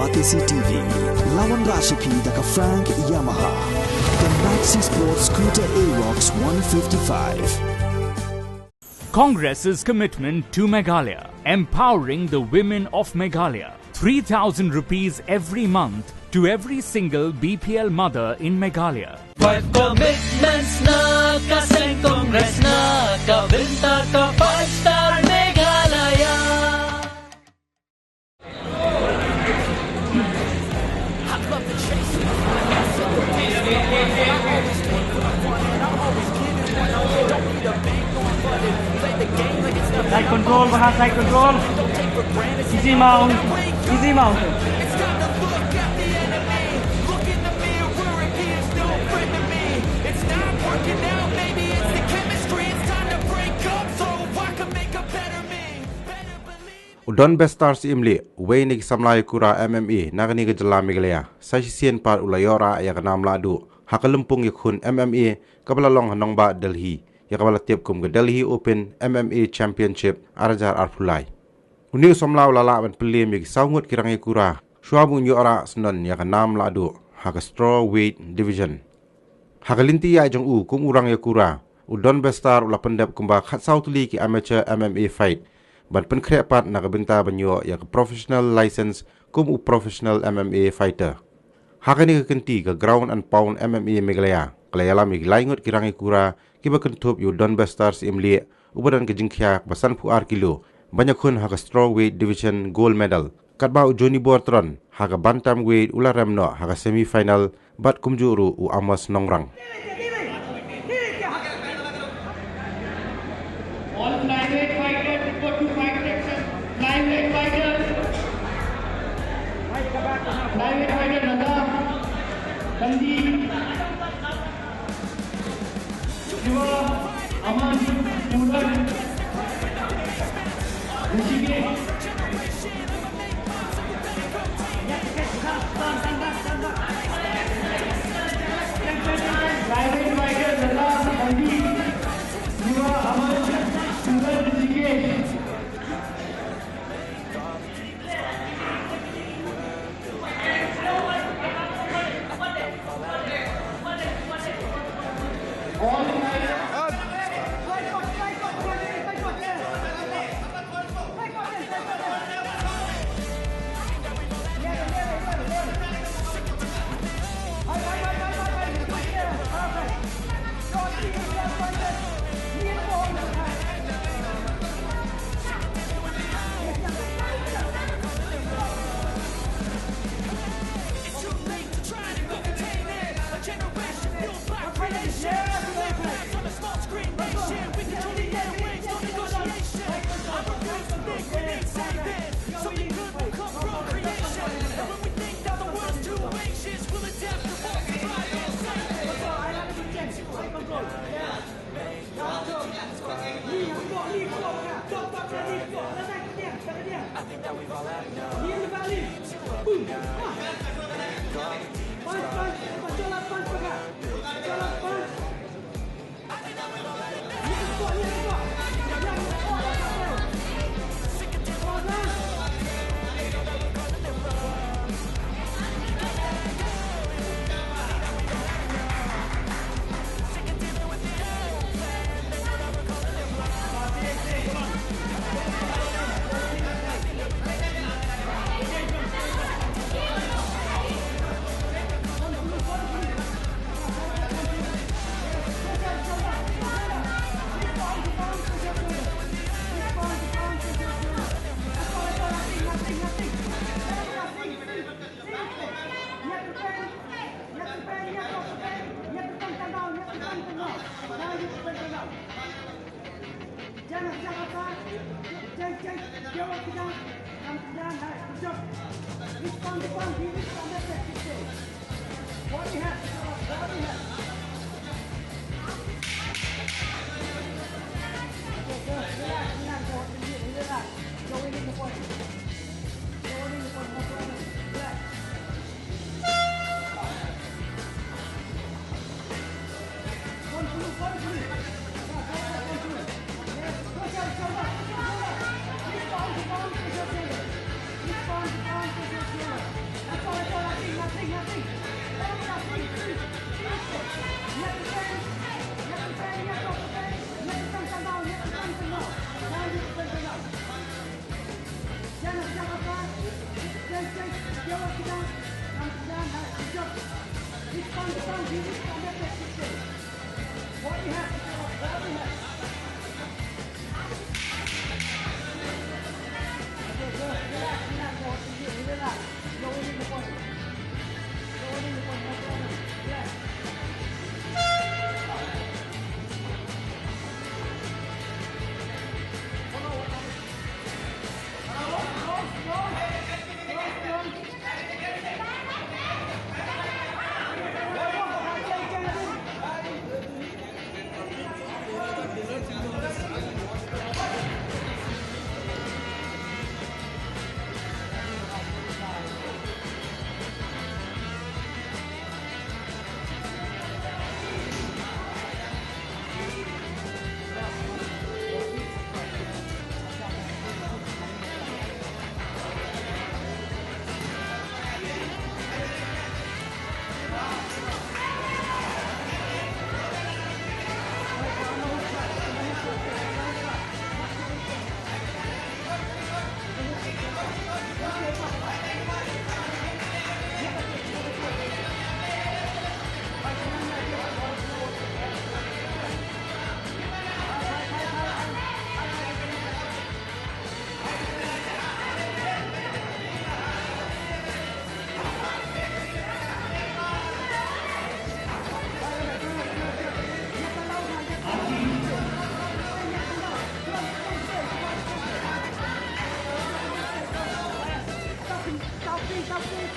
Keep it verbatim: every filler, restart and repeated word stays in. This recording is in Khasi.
Batesi T V, lawan rashipi da ka Frank Yamaha. The Maxi Sport Scooter Aerox one fifty-five. Congress's commitment to Meghalaya, empowering the women of Meghalaya. Three thousand rupees every month to every single B P L mother in Meghalaya. Five commitments na ka seng Congress na ka bynta ka five star Meghalaya. Side control, Baha, side control. Easy mount, easy mount. U Don Bestar Syiemlieh, uwei na ki samla ïakura M M A na kane ka jylla Meghalaya, sa shisien pat u la ïoh rah ïa ka nam lahduh ha ka lympung ïakhun M M A kaba la long ha nongbah Delhi, ïa kaba la tip kum ka Delhi Open M M A Championship ar hajar arphew lai. Une u samla u la lah ban pynliem ïa ki saw ngut ki rangïakura shuwa ba un ïoh rah syndon ïa ka nam lahduh ha ka strawweight division. Ha ka lynti ïaid jong u kum u rangïakura, u Don Bestar u la pyndep kumba khatsaw tylli ki amateur M M A fight ban pynkhreh pat na ka bynta ban ïoh ïa ka professional license kum u professional M M A fighter. Ha kane ka kynti, ka Ground and Pound M M A Meghalaya ka la ïalam ïa ki lai ngut ki rangïakura kiba kynthup ïa u Don Bestar Syiemlieh, uba don ka jingkhia kaba sanphew ar kilo, ban ïakhun ha ka strawweight division gold medal. Katba u Johnny Bortron ha ka bantamweight u la rem noh ha ka semi final, bad kumjuh ruh u Amos Nongrang. All flyweight fighters report to fight section. Flyweight fighters. Flyweight fighter Raza Kandi. Shiva Aman, student, Rishikesh. Private fighter Raza Kandi, Shiva Aman, student, Rishikesh. Stop, stop, stop, stop.